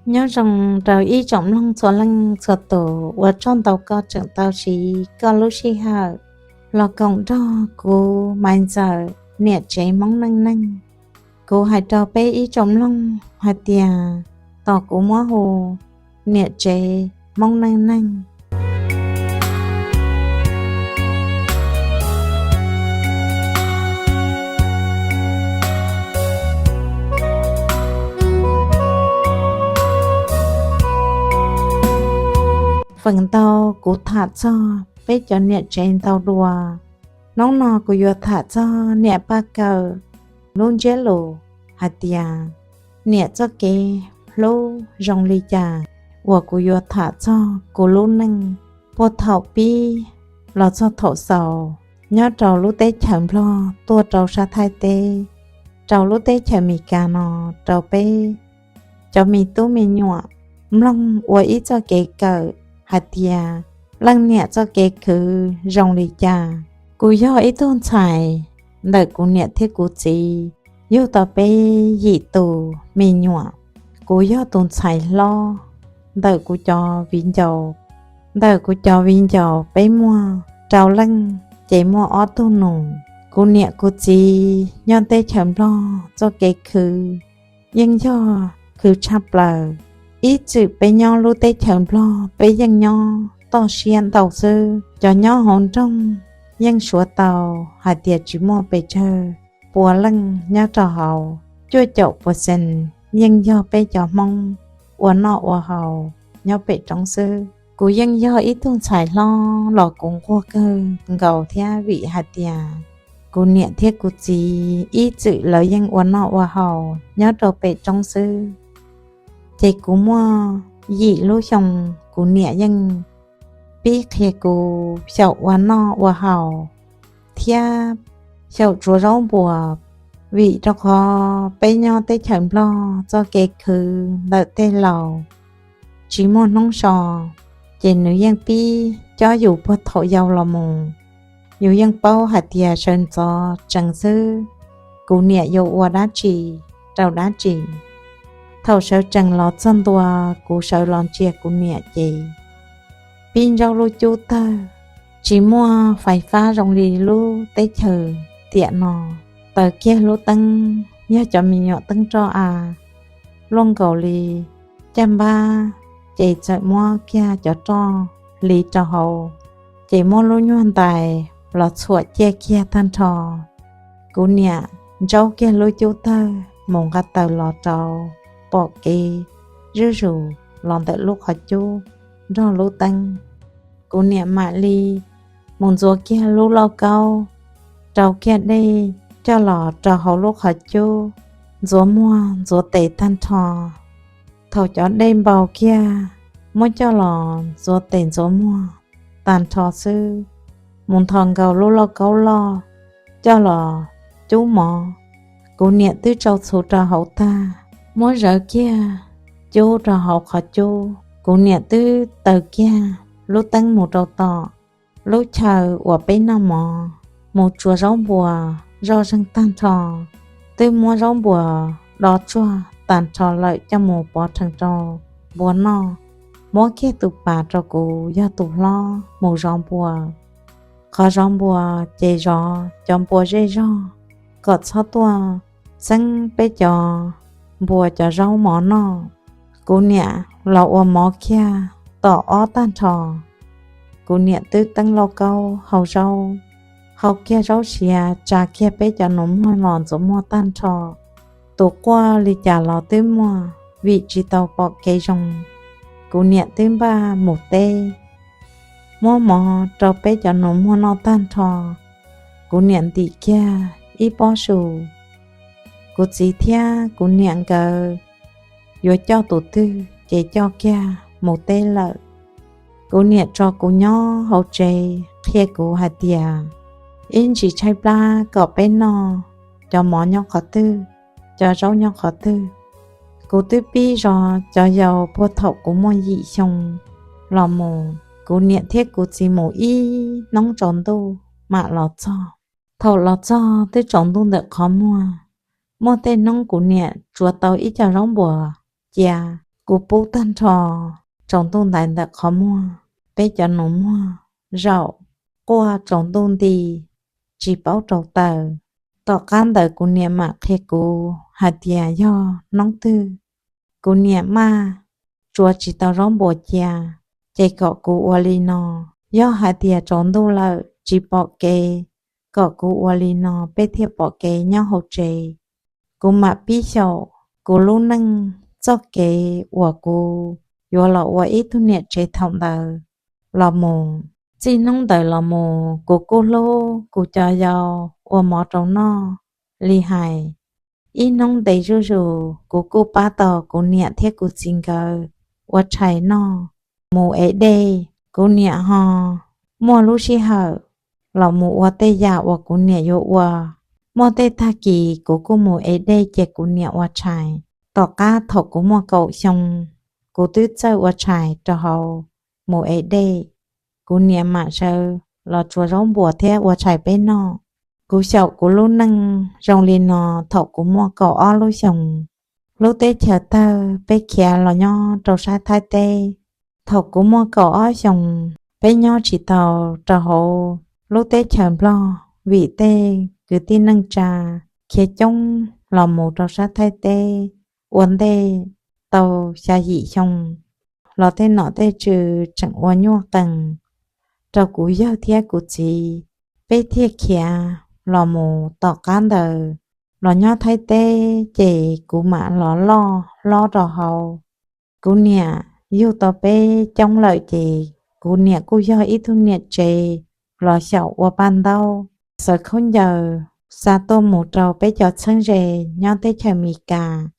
Nyob zoo rau ib tsoom mloog txhua leej txhua tus, ua tsaug ntau koj tseem tau siv koj lub sij hawm los koom nrog kuv Maiv Ntxawm niam tsev Hmoob neej neeg. Kuv hais rau peb ib tsoom mloog hais tias, tos kuv muab hu niam tsev Hmoob neej neeg. Feem ntau kuv tham txog peb cov niam tsev ntau dua. Hnub no kuv yuav tham txog niam Paj Kawm lub ntsiab lus hais tias niam txoj kev hlub zoo li cas, uas kuv yuav tham txog kuv lub neej puag thaum pib los txog thaum xaus, nyob rau lub teb chaws Nplog tuaj rau sab Thaib teb, rau lub teb chaws Amelikas no, rau peb cov me tub me nyuam mloog ua ib txoj kev kawm hais tias leej niam txoj kev khwv zoo li cas. Kuv yog ib tug ntxhais ntawm kuv niam thiab kuv txiv yug tau peb yim tus me nyuam. Kuv yog tus ntxhais hlob ntawm kuv cov viv ncaus. Ntawm kuv cov viv ncaus peb muaj rau leej, ces muaj ob tug nus. Kuv niam kuv txiv nyob teb chaws Nplog txoj kev khwv yeej yog khwv tshaj plaws. Ib txwm peb nyob lub teb chaws Nplog peb yeej nyob toj siab ntau xwb, cov nyob hauv nroog yeej suav tau hais tias tsis muaj pes tsawg, pua leej nyob rau hauv, cuaj caum percent yeej yog peb cov Hmoob ua noj ua haus nyob pem roob xwb. Kuv yeej yog ib tug ntxhais hlob los kuv nquag kawg nkaus thiab, vim hais tias kuv niam thiab kuv txiv ib txwm lawv yeej ua noj ua haus nyob rau pem roob xwb. Ces kuv muaj yim lub xyoo, kuv niam yeej pib qhia kuv xyaum ua noj ua haus thiab xyaum tsuav zaub npuas, vim rau qhov peb nyob teb chaws Nplog txoj kev khwv ntawm tej laus tsis muaj hnub so, ces nws yeej pib cob yus puag thaum yau los mus. Yus yeej paub hais tias sawv ntxov tsees xwb, kuv niam yuav ua dab tsi rau dab tsi. Thaum sawv tsees los txog ntua, kuv sawv los ntsia kuv niam ces pib ntsaub lub cub tawg, tsis muaj fais fab zoo li lub teb chaws tiam no. Taws kiag lub teeb, yog cov me nyuam teeb roj a, luaj nkaus li caj npab, ces txawm muab kiag cov roj hliv rau hauv, ces muab lub nyuag ntais los txhuam ciaj kiag tag nrho. Kuv niam ntsaub kiag lub cub tawg mus nqa taws los rau, pom kev zuj zus los ntawm lub qhov cub nrog lub teeb. Kuv niam mam li mus ntxuav kiag lub lauj kaub, rau kiag dej coj los rau hauv lub qhov cub, ntxuav muag ntxuav tes tag nrho. Thaum cov dej npau kiag, muab coj los ntxuav tes ntxuav muag tag nrho xwb, mus nthos nkaus lub lauj kaub loj coj los cub mov. Kuv niam twb tsau txhuv rau hauv tag, muab zawv kiag cub rau hauv qhov cub. Kuv niam twb taws kiag lub teeb mus rau tom lub chaw uas peb noj mov, mus tsuav zaub npuas zoj zeeg tag nrho, twb muab zaub npuas do tsuag tag nrho lawm coj mus pov rhees rau npua noj. Muab kiag tus pas rau kuv yog tus hlob mus zov npua. Qhov zov npua ces zov cov npua zej zog kom txhob tuaj xeeb peb cov npua cov zaub mov noj. Kuv niam los ua mov kiag tom ob tag nrho. Kuv niam twb teeb lauj kaub hau zaub, hau kiag zaub siav tsa kiag peb cov nus muag los ntxuav muag tag nrho. Tus quaj li cas los twb muaj, vim tsis tau pom kev zoo. Kuv niam twb npaj mus teb, muab mov rau peb cov nus muag noj tag nrho. Kuv niam ntim kiag ib pob su. Kuv txiv thiab kuv niam nkawd yuav coj tus twg ces coj kiag mus teb lawm. Kuv niam tso kuv nyob hauv tsev qhia kuv hais tias, ib ntsis tshaib plab kom peb noj cov mov nyob qhov twg, cov zaub nyob qhov twg. Kuv twb pib zov cov yau puag thaum kuv muaj yim xyoo los mus. Kuv niam thiab kuv txiv mus ib hnub tsaus ntuj mam los txog. Thaum los txog twb tsaus ntuj ntawm qhov muag. Muaj tej hnub kuv niam tsuav tau ib co zaub npuas cia, kuv pub tag nrho tsaus ntuj ntaiv ntawm qhov muag. Peb cov nus muag zaum quaj tsaus ntuj nti, tsis paub rau taws. Tom qab ntawd kuv niam mam qhia kuv hais tias yog hnub twg kuv niam maj tsuav tsis tau zaub npua cia, ces kom kuv ua li no. Yog hais tias tsaus ntuj lawm tsis pom kev, kom kuv ua li no peb thiaj pom kev nyob hauv tsev. Kuv mam pib xyaum kuv lub neej txoj kev uas kuv yuav los ua ib tug niam tsev thaum ntawd los mus. Txij hnub ntawd los mus kuv kuj hlub kuv cov yau, ua mov rau noj li hais. Ib hnub ntev zuj zus kuv kuj pab tau kuv niam thiab kuv txiv nkawd ua tshais noj, mus ev dej. Kuv niam ho muaj lub sij hawm los mus ua tej yam uas kuv niam yuav ua. Muaj tej tag kis kuv kuj mus ev dej cia kuv niam ua tshais. Tom qab thaum kuv muaj kaum xyoo, kuv twb txawj ua tshais rau hauv mus ev dej. Kuv niam mam sawv los tsuav zaub npua thiab ua tshais peb noj. Kuv xyaum kuv lub neej zoo li no thaum kuv muaj kaum ob lub xyoos. Lub teb chaws tawg peb khiav los nyob rau sab Thaib teb. Thaum kuv muaj kaum ob xyoos, peb nyob tsis tau rau hauv lub teb chaws Nplog vim tej kwv tij neej tsa khiav coob los mus rau sab Thaib teb ua ntej tau xya yim xyoo los tej nom tej tswv tseem ua nyuaj qees rau kuv yawg thiab kuv txiv, peb thiaj khiav los mus. Tom qab ntawd los nyob Thaib teb ces kuv mam los loj hlob rau hauv. Kuv niam yug tau peb coob lawm ces kuv niam kuj yog ib tug niam tsev los xyaum ua paj ntaub, xaws khaub ncaws xa tuaj mus rau peb cov txheeb ze nyob teb chaws Amelikas,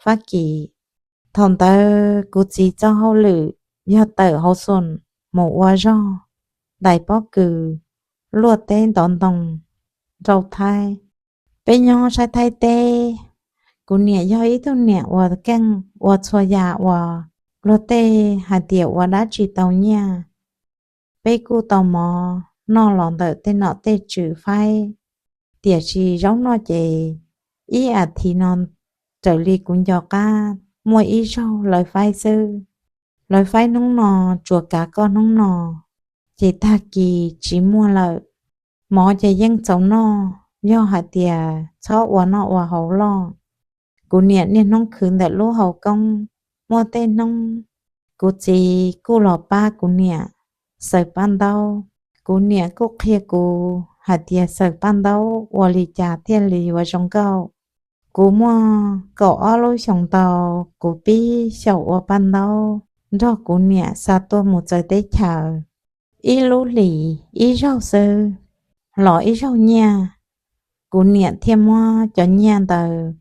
Fab Kis. Thaum ntawd kuv txiv txoj hauj lwm yog tawm hauv xoom mus ua zog, ntais pob kws, luaj teb ntov ntoo rau Thaib. Peb nyob sab Thaib teb, kuv niam yog ib tug niam uas keej ua txhua yam uas luag tej hais tias ua dab tsi tau nyiaj. Peb kuj tau mov noj los ntawm tej nom tej tswv faib, tiam sis zaub noj ces ib as thiv no raws li kuv nco qab muaj ib zaug lawv faib xwb. Lawv faib hnub no tsuas kav koj hnub no, ces tag kis tsis muaj lawm. Mov ces yeej txaus noj, yog hais tias txhob ua noj ua haus loj. Kuv niam niaj hnub khwv ntawm lub hauv koob, muaj tej hnub kuv txiv kuj los pab kuv niam xaws paj ntaub. Kuv niam kuj qhia kuv hais tias xaws paj ntaub ua li cas thiaj li yuav zoo nkauj. Kuv muaj kaum ob lub xyoos ntau, kuv pib xyaum ua paj ntaub nrog kuv niam xa tuaj mus txawv teb chaws. Ib lub hlis ib zaug xwb, los ib zaug nyiaj, kuv niam thiaj muab cov nyiaj ntawd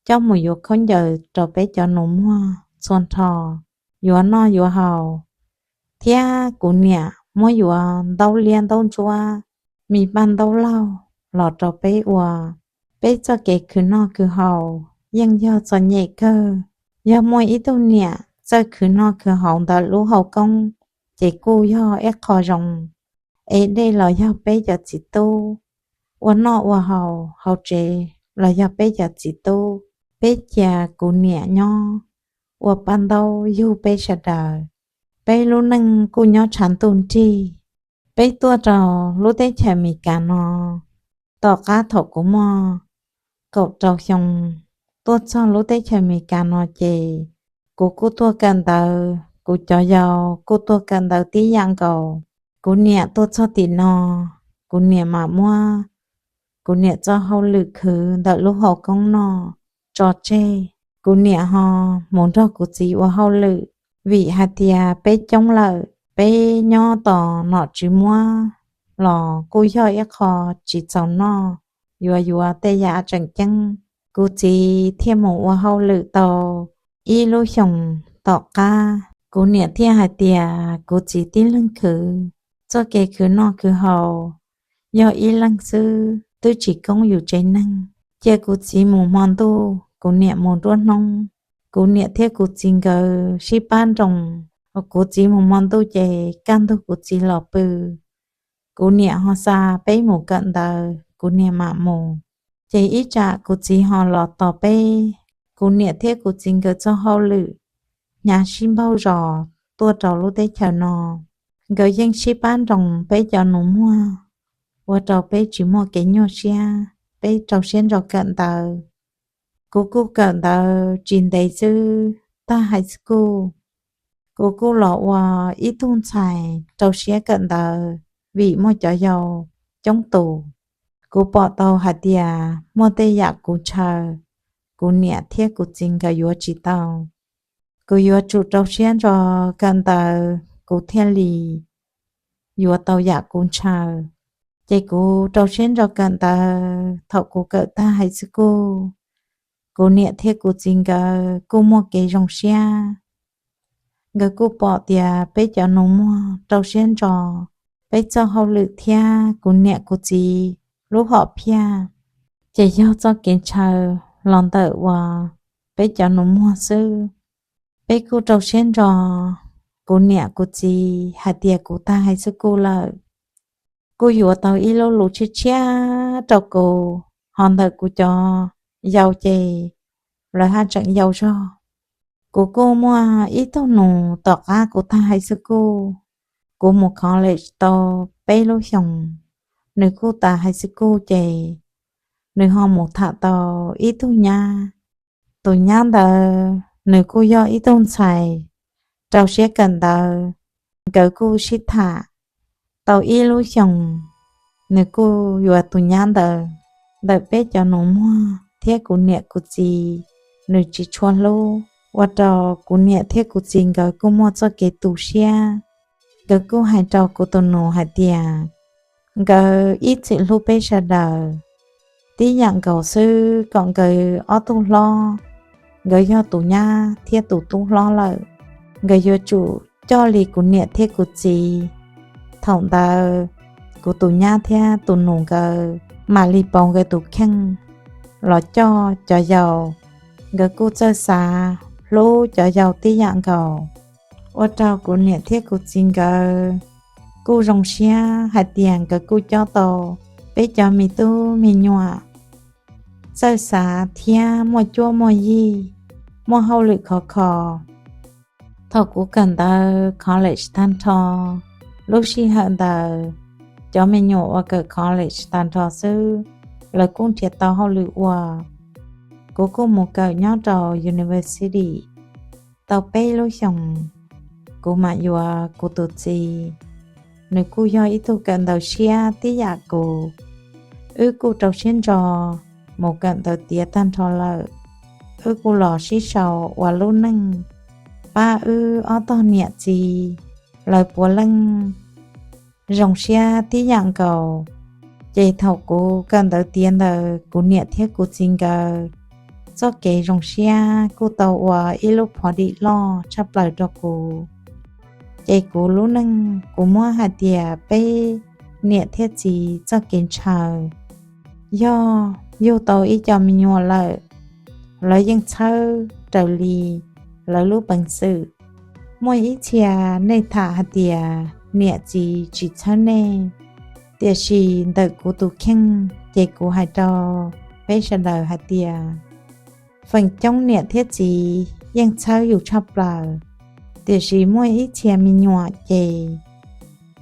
coj mus yuav khaub ncaws rau peb cov nus muag txhua nrho yuav noj yuav haus, thiab kuv niam muab yuav ntaub liab ntaub ntsuab, me paj ntaub laug los rau peb ua. Peb txoj kev khwv noj khwv haus yeej yog txom nyem kawg. Yog muaj ib tug niam txawj khwv noj khwv haus ntawm lub hauv koob, ces kuj yog ib qho zoo. Ev dej los yog peb cov txiv tub, ua noj ua haus hauv tsev los yog peb cov txiv tub. Peb cia kuv niam nyob ua paj ntaub yug peb sawv daws. Peb lub neej kuj nyob tshav ntuj nrig. Peb tuaj rau lub teb chaws Amelikas no, tom qab thaum kuv muaj kaum rau xyoo tuaj txog lub teb chaws Amelikas no ces kuv kuj tuaj kawm ntawv, kuv cov yau kuj tuaj kawm ntawv tib yam nkaus. Kuv niam tuaj txog tim no, kuv niam mam muab kuv niam txoj hauj lwm khwv ntawm lub hauv koob noj tso tseg. Kuv niam ho mus nrog kuv txiv ua hauj lwm, vim hais tias peb coob lawm, peb nyob tos nom tswv muab los kuj yog ib qho tsis txaus noj, yuav yuav tej yam tseem ceeb. Kuv txiv thiaj mus ua hauj lwm tau ib lub xyoos tom qab, kuv niam thiaj hais tias kuv txiv tib leeg khwv, txoj kev khwv noj khwv haus yog ib leeg xwb twb tsis koob yus tsev neeg. Cia kuv txiv mus hmo ntuj, kuv niam mus nruab hnub. Kuv niam thiab kuv txiv nkawd sib pab nroos, kuv txiv mus hmo ntuj ces kaj ntug kuv txiv los pw, kuv niam ho xa peb mus kawm ntawv, kuv niam mam mus. Ces ib tsam kuv txiv ho los tos peb, kuv niam thiab kuv txiv nkawd txoj hauj lwm hnyav sib npaug zos tuaj rau lub teb chaws no. Nkawd yeej sib pab nroos peb cov nus muag, ua rau peb tsis muaj kev nyuaj siab, peb rau siab ntso kawm ntawv. Kuv kuj kawm ntawv tsis ntev xwb, tag high school, kuv kuj los ua ib tug ntxhais rau siab kawm ntawv vim muaj cov yau coob tus. Kuv pom tau hais tias muaj tej yam kuv ntshaw, kuv niam thiab kuv txiv nkawd yuav tsis tau. Kuv yuav tsum rau siab ntso kawm ntawv kuv thiaj li yuav tau yam kuv ntshaw. Ces kuv rau siab ntso kawm ntawv, thaum kuv kawm tag high school, kuv niam thiab kuv txiv nkawd kuj muaj kev zoo siab. Nkawd kuj pom tias peb cov nus muag rau siab ntso, peb txoj hauj lwm thiab kuv niam kuv txiv lub hom phiaj, ces yog txoj kev ntshaw los ntawm uas peb cov nus muag xwb. Peb kuj rau siab ntso, kuv niam kuv txiv hais tias kuv tag high school lawm, kuj yuav tau ib lub lus tshiab tshiab rau kuv, ho ntawm kuv cov yau ces lawv haj tseem yau zog. Kuv kuj muaj ib tug nus tom qab kuv tag high school, kuv mus college tau peb lub xyoos, nws kuj tas high school ces nws ho mus tham tau ib tug nyab. Tus nyab ntawd nws kuj yog ib tug ntxhais rau siab kawm ntawv, nkawd kuj sib tham tau ib lub xyoos, nws kuj yuav tus nyab ntawd. Ntawm peb cov nus muag thiab kuv niam kuv txiv, nws tsis tshua hlub, ua rau kuv niam thiab kuv txiv nkawd kuj muaj txoj kev tu siab. Nkawd kuj hais rau kuv tus nus hais tias nkawd ib txwm hlub peb sawv daws tib yam nkaus xwb, kom nkawd ob tug hlob, nkawd yog tus nyab thiab tus tub hlob lawm, nkawd yuav tsum coj li kuv niam thiab kuv txiv. Thaum ntawd kuv tus nyab thiab tus nus nkawd mam li pauv nkawd tus kheej los coj cov yau. Nkawd kuj txawj xav hlub cov yau tib yam nkaus, ua rau kuv niam thiab kuv txiv nkawd kuj zoo siab hais tias nkawd kuj coj tau peb cov me tub me nyuam txawj xav thiab muaj cuab muaj yig, muaj hauj lwm khov kho. Thaum kuv kawm ntawv college tag nrho, lub sij hawm ntawd cov me nyuam uas kawm college tag nrho xwb, lawv kuj nrhiav tau hauj lwm ua. Kuv kuj mus kawm nyob rau university tau peb lub xyoos, kuv mam yuav kuv tus txiv. Nws kuj yog ib tug kawm ntawv siab tib yam kuv. Wb kuj rau siab ntso mus kawm ntawv tiav tag nrho lawm, wb kuj los sib sau ua lub neej, pab wb ob tog niam txiv lawv puav leej zoo siab tib yam nkaus. Ces thaum kuv kawm ntawv tiav ntawd, kuv niam thiab kuv txiv nkawd txoj kev zoo siab kuj tau ua ib lub phov dim loj tshaj plaws rau kuv. Ces kuv lub neej kuv muab hais tias peb niam thiab txiv txoj kev ntshaw, yog yug tau ib co me nyuam lawm, lawv yeej txhawb raws li lawv lub peev xwm. Muaj ib txhia nej tham hais tias niam txiv tsis txhawb nej, tiam sis ntawm kuv tus kheej ces kuv hais rau peb sawv daws hais tias feem coob niam thiab txiv yeej txhawb yus tshaj plaws, tiam sis muaj ib txhia me nyuam ces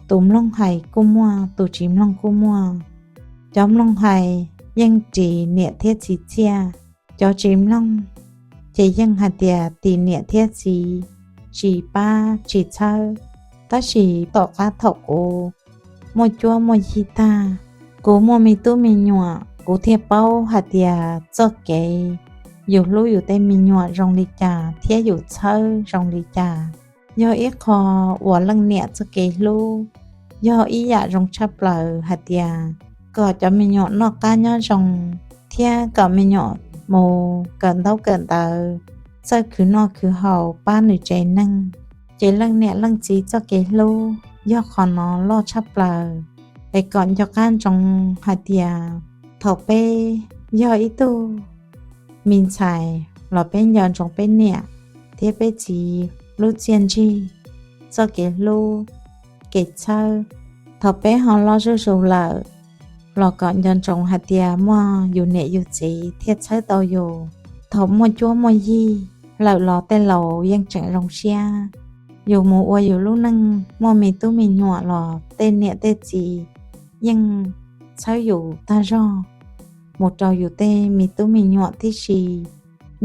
tus mloog hais kuj muaj, tus tsis mloog kuj muaj. Cov mloog hais yeej ris niam thiab txiv txiaj, cov tsis mloog ces yeej hais tias tim niam thiab txiv tsis pab tsis txhawb. Tab sis tom qab thaum kuv muaj cuab muaj yig tag, kuv muaj me tub me nyuam, kuv thiaj paub hais tias txoj kev yus hlub yus tej me nyuam zoo li cas thiab yus txhawb zoo li cas. Yog ib qho uas leej niam txoj kev hlub, yog ib yam zoo tshaj plaws hais tias kom cov me nyuam noj qab nyob zoo thiab kom me nyuam mus kawm ntaub kawm ntawv, txawj khwv noj khwv haus pab nws tsev neeg. Ces leej niam leej txiv txoj kev hlub yog qhov no loj tshaj plaws. Es kom nco qab ntsoov hais tias thaum peb yog ib tug me ntxhais los peb nco ntsoov peb niam thiab peb txiv lub txiaj ntsig, txoj kev hlub, kev txhawb. Thaum peb ho loj zuj zus lawm los kom nco ntsoov hais tias muaj yus niam yus txiv thiaj txhawb tau yus. Thaum muaj cuab muaj yig lawm los tej laus yeej tseem zoo siab. Yus mus ua yus lub neej muaj me tub me nyuam los tej niam tej txiv yeej txhawb yus tag zog mus rau yus tej me tub me nyuam tib si.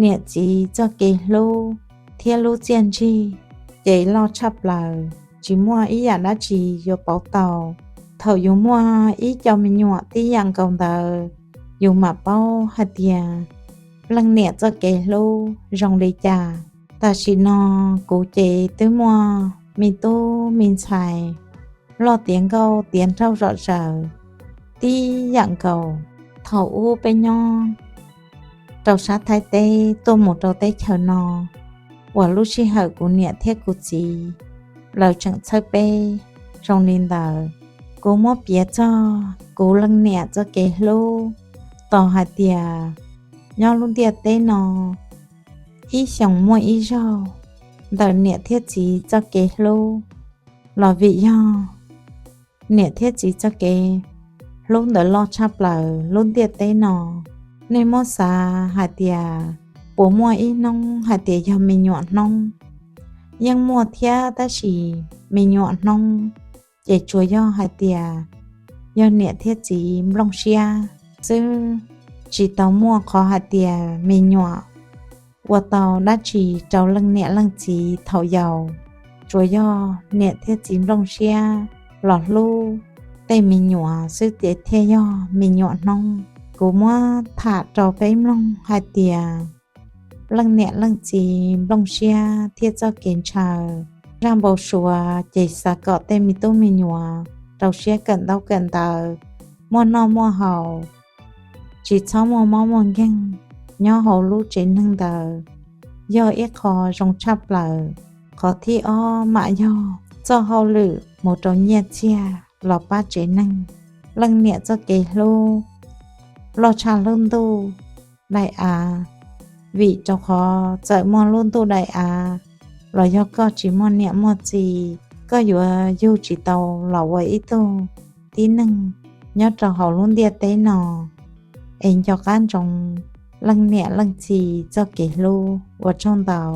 Niam txiv txoj kev hlub thiab lub txiaj ntsig ces loj tshaj plaws, tsis muaj ib yam dab tsi yuav pauv tau. Thaum yus muaj ib co me nyuam tib yam nkaus ntawd, yus mam paub hais tias leej niam txoj kev hlub zoo li cas. Tam sim no kuv ces twb muaj me tub me ntxhais loj tiav nkauj tiav nraug zom zaws tib yam nkaus. Thaum ub peb nyob rau sab Thaib teb tuaj mus rau teb chaws no, uas lub sij hawm kuv niam thiab kuv txiv lawv tseem txhawb peb zoo li ntawd. Kuv muab piav txog kuv leej niam txoj kev hlub, tos hais tias nyob lub ntiaj teb no ib xyoos muaj ib zaug ntawm niam thiab txiv txoj kev hlub, los vim yog niam thiab txiv txoj kev hlub ntawd loj tshaj plaws lub ntiaj teb no. Nej muab xav hais tias puas muaj ib hnub hais tias yog me nyuam hnub? Yeej muaj thiab, tab sis me nyuam hnub ces tsuas yog hais tias yog niam thiab txiv nplooj siab xwb, tsis tau muaj qhov hais tias me nyuam ua tau dab tsi rau leej niam leej txiv thaum yau. Tsuas yog niam thiab txiv nplooj siab los hlub tej me nyuam xwb ces thiaj yog me nyuam hnub. Kuv muab tham rau peb mloog hais tias leej niam leej txiv nplooj siab thiab txoj kev ntshaw, zaj npau suav ces xav kom tej me tub me nyuam rau siab kawm ntaub kawm ntawv, muaj noj muaj haus, tsis txhob muaj mob muaj nkeeg nyob hauv lub tsev neeg ntawd, yog ib qho zoo tshaj plaws. Qhov thib ob mam yog txoj hauj lwm mus rau nyiaj txiag los pab tsev neeg. Leej niam txoj kev hlub loj tshaj lub ntuj daim av, vim rau qhov txawm muaj lub ntuj daim av los yog koj tsis muaj niam muaj txiv, koj yuav yug tsis tau los ua ib tug tib neeg nyob rau hauv lub ntiaj teb no. Es nco qab ntsoov leej niam leej txiv txoj kev hlub. Ua tsaug ntau.